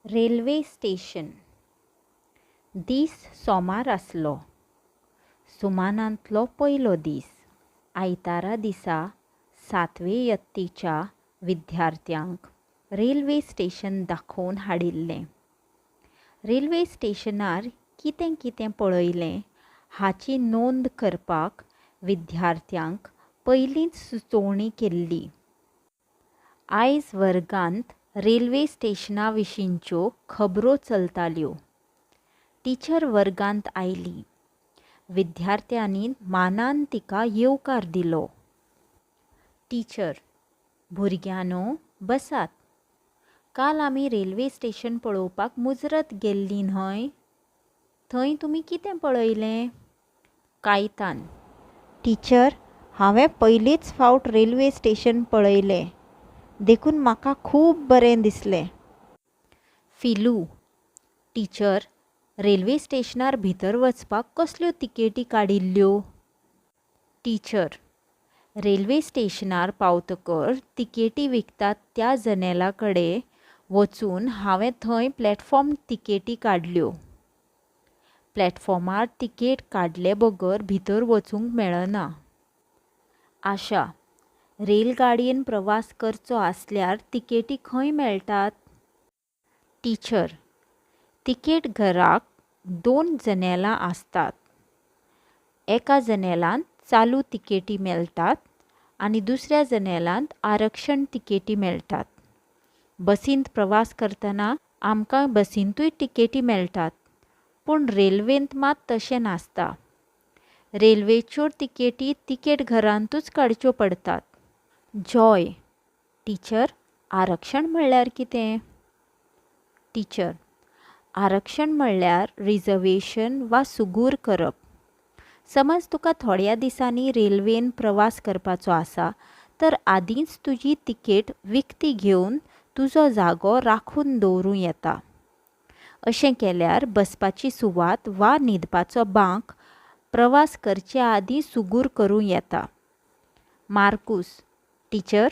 Railway station. दीस सोमार आसलो. सुमानांतलो पयलो दीस. आयतारा दिसा सातवे यत्तेच्या विद्यार्थ्यांक रेल्वे स्टेशन दाखोवन हाडिल्लें. रेल्वे स्टेशनार कितें कितें पळयलें हाची नोंद करपाक विद्यार्थ्यांक पयलींच सुचोवणी केल्ली. आयज वर्गांत रेल्वे स्टेशना विशींच्यो खबरो चलताल्यो. टिचर वर्गांत आयली. विद्यार्थ्यांनी मानान तिका येवकार दिलो. टिचर, भुरग्यांनो, बसात. काल आमी रेल्वे स्टेशन पळोवपाक मुजरत गेल्लीं न्हय? थंय तुमी कितें पळयलें? कायतान, टिचर, हांवें पयलेच फावट रेल्वे स्टेशन पळयलें. देखून म्हाका खूब बरें दिसलें. फिलू, टिचर, रेल्वे स्टेशनार भितर वचपाक कसल्यो तिकेटी काडिल्ल्यो? टिचर, रेल्वे स्टेशनार पावतकर तिकेटी विकतात त्या जनेला कडेन वचून हांवें थंय प्लॅटफॉर्म तिकेटी काडल्यो. प्लॅटफॉर्मार तिकेट काडले बगर भितर वचूंक मेळना. आशा, रेलगाडयेन प्रवास करचो आसल्यार तिकेटी खंय मेळटात? टिचर, तिकेट घराक दोन जनेलां आसतात. एका जनेलांत चालू तिकेटी मेळटात आनी दुसऱ्या जनेलांत आरक्षण तिकेटी मेळटात. बसींत प्रवास करतना आमकां बसींतूय तिकेटी मेळटात. पूण रेल्वेंत मात तशें नासता. रेल्वेच्यो तिकेटी तिकेट घरांतूच काडच्यो पडटात. जॉय, टिचर, आरक्षण म्हणल्यार कितें? टिचर, आरक्षण म्हणल्यार रिजर्वेशन वा सुगूर करप. समज तुका थोड्या दिसांनी रेल्वेन प्रवास करपाचो आसा तर आदींच तुजी तिकेट विकती घेवन तुजो जागो राखून दवरूं येता. अशें केल्यार बसपाची सुवात वा न्हिदपाचो बांक प्रवास करचे आदीं सुगूर करूं येता. मार्कूस, टिचर,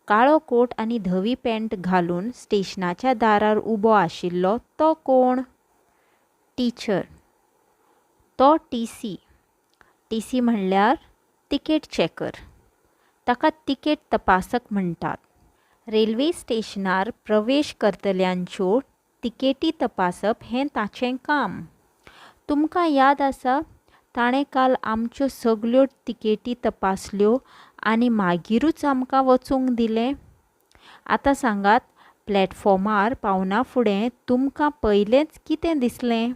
काळो कोट आनी धवी पॅण्ट घालून स्टेशनाच्या दारार उबो आशिल्लो तो कोण? टिचर, तो टी सी. टी सी म्हणल्यार तिकेट चॅकर. ताका तिकेट तपासक म्हणटात. रेल्वे स्टेशनार प्रवेश करतल्यांच्यो तिकेटी तपासप हें ताचें काम. तुमकां याद आसा, ताणें काल आमच्यो सगल्यो तिकेटी तपासल्यो आनी मागीरूच आमकां वचूंक दिलें? आतां सांगात, प्लॅटफॉर्मार पावना फुडें तुमकां पयलेंच कितें दिसलें?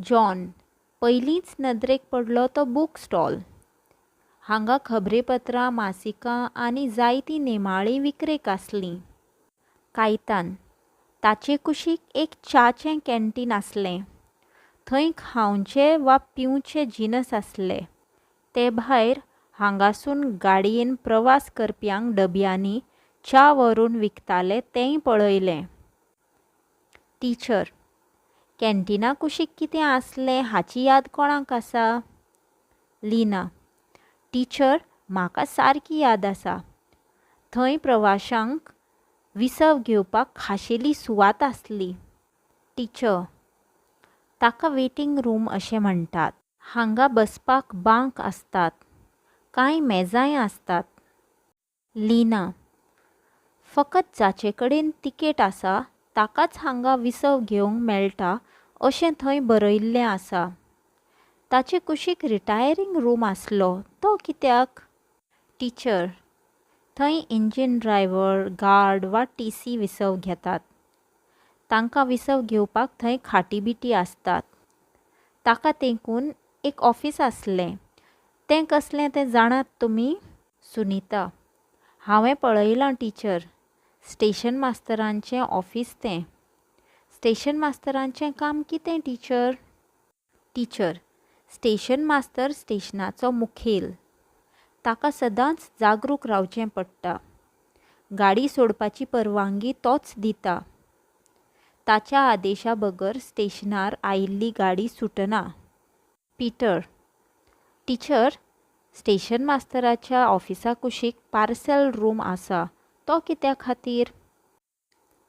जॉन, पयलींच नदरेक पडलो तो बूक स्टॉल. हांगा खबरेपत्रां, मासिकां आनी जायतीं नेमाळीं विक्रेक आसलीं. कायतान, ताचे कुशीक एक च्याचें कॅण्टीन आसलें. थंय खावंचे वा पिवंचे जिनस आसले. ते भायर हांगासून गाडयेन प्रवास करप्यांक डब्यांनी च्या व्हरून विकताले तेंय पळयलें. टिचर, कॅण्टिना कुशीक कितें आसलें हाची याद कोणाक आसा? लिना, टिचर, म्हाका सारकी याद आसा. थंय प्रवाशांक विसव घेवपाक खाशेली सुवात आसली. टिचर, ताका वेटींग रूम अशें म्हणटात. हांगा बसपाक बांक आसतात. कांय मेजांय आसतात. लिना, फकत जाचे कडेन तिकेट आसा ताकाच हांगा विसव घेवंक मेळटा अशें थंय बरयिल्लें आसा. ताचे कुशीक रिटायरींग रूम आसलो तो कित्याक? टिचर, थंय इंजीन ड्रायव्हर, गार्ड वा टी सी विसव घेतात. तांकां विसव घेवपाक थंय खाटी बिटी आसतात. ताका तेंकून एक ऑफीस आसलें तें कसलें तें जाणात तुमी? सुनिता, हांवें पळयलां टिचर. स्टेशन मास्तरांचें ऑफीस तें. स्टेशन मास्तरांचें काम कितें टिचर? टिचर, स्टेशन मास्तर स्टेशनाचो मुखेल. ताका सदांच जागरूक रावचें पडटा. गाडी सोडपाची परवानगी तोच दिता. ताच्या आदेशा बगर स्टेशनार आयिल्ली गाडी सुटना. पिटर, टिचर, स्टेशन मास्तराच्या ऑफिसा कुशीक पार्सल रूम आसा तो कित्या खातीर?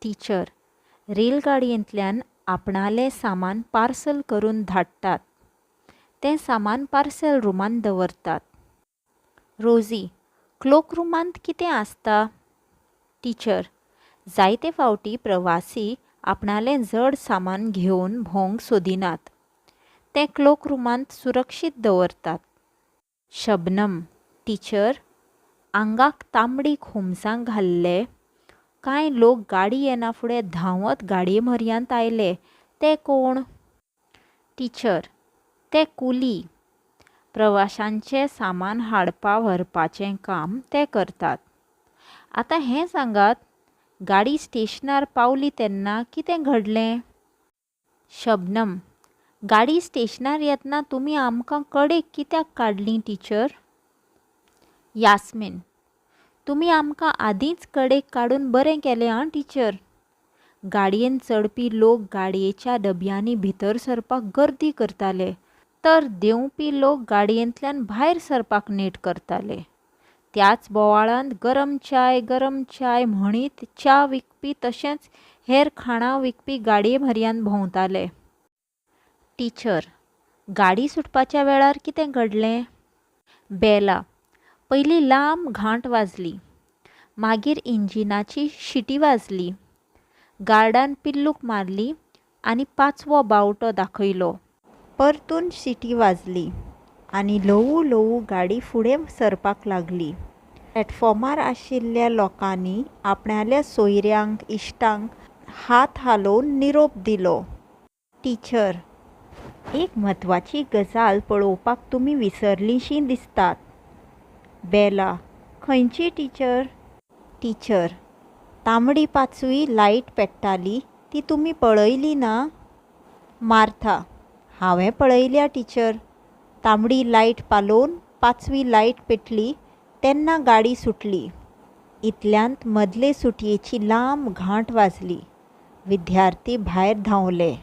टीचर, रेलगाडयेंतल्यान आपणालें सामान पार्सल करून धाडटात. तें सामान पार्सल रुमांत दवरतात. रोजी, क्लोक रुमांत कितें आसता? टीचर, जायते फावटी प्रवासी आपणालें जड सामान घेवन भोंवंक सोदिनात. तें क्लोक रुमांत सुरक्षीत दवरतात. शबनम, टीचर, आंगाक तांबडीं खोमसां घाल्ले कांय लोक गाडी येनाफुडें धांवत गाडये म्हऱ्यांत आयले ते कोण? टीचर, ते कुली. प्रवाशांचें सामान हाडपा व्हरपाचें काम ते करतात. आतां हें सांगात, गाडी स्टेशनार पावली तेन्ना कितें घडलें? शबनम, गाडी स्टेशनार येतना तुमी आमकां कडेक कित्याक काडलीं टीचर? यास्मीन, तुमी आमकां आदींच कडेक काडून बरें केलें आं टीचर. गाडयेंत चडपी लोक गाडयेच्या डब्यांनी भितर सरपाक गर्दी करताले तर देंवपी लोक गाडयेंतल्यान भायर सरपाक नेट करताले. त्याच बोवाळांत गरम च्याय, गरम च्याय म्हणीत च्या विकपी तशेंच हेर खाणां विकपी गाडये म्हऱ्यांत भोंवताले. टीचर, गाडी सुटपाच्या वेळार कितें घडलें? बेला, पयलीं लांब घांट वाजली. मागीर इंजिनाची शिटी वाजली. गार्डान पिल्लूक मारली आनी पांचवो बावटो दाखयलो. परतून शिटी वाजली आनी ल्हवू ल्हवू गाडी फुडें सरपाक लागली. प्लॅटफॉर्मार आशिल्ल्या लोकांनी आपणाल्या सोयऱ्यांक, इश्टांक हात हालोवन निरोप दिलो. टीचर, एक म्हत्वाची गजाल पळोवपाक तुमी विसरलींशीं दिसतात. बेला, खंयची टीचर? टीचर, तांबडी पांचवी लायट पेट्टाली ती तुमी पळयली ना? मार्था, हांवें पळयल्या टीचर. तांबडी लायट पालोवन पांचवी लायट पेटली तेन्ना गाडी सुटली. इतल्यांत मदले सुटयेची लांब घांट वाजली. विद्यार्थी भायर धांवले.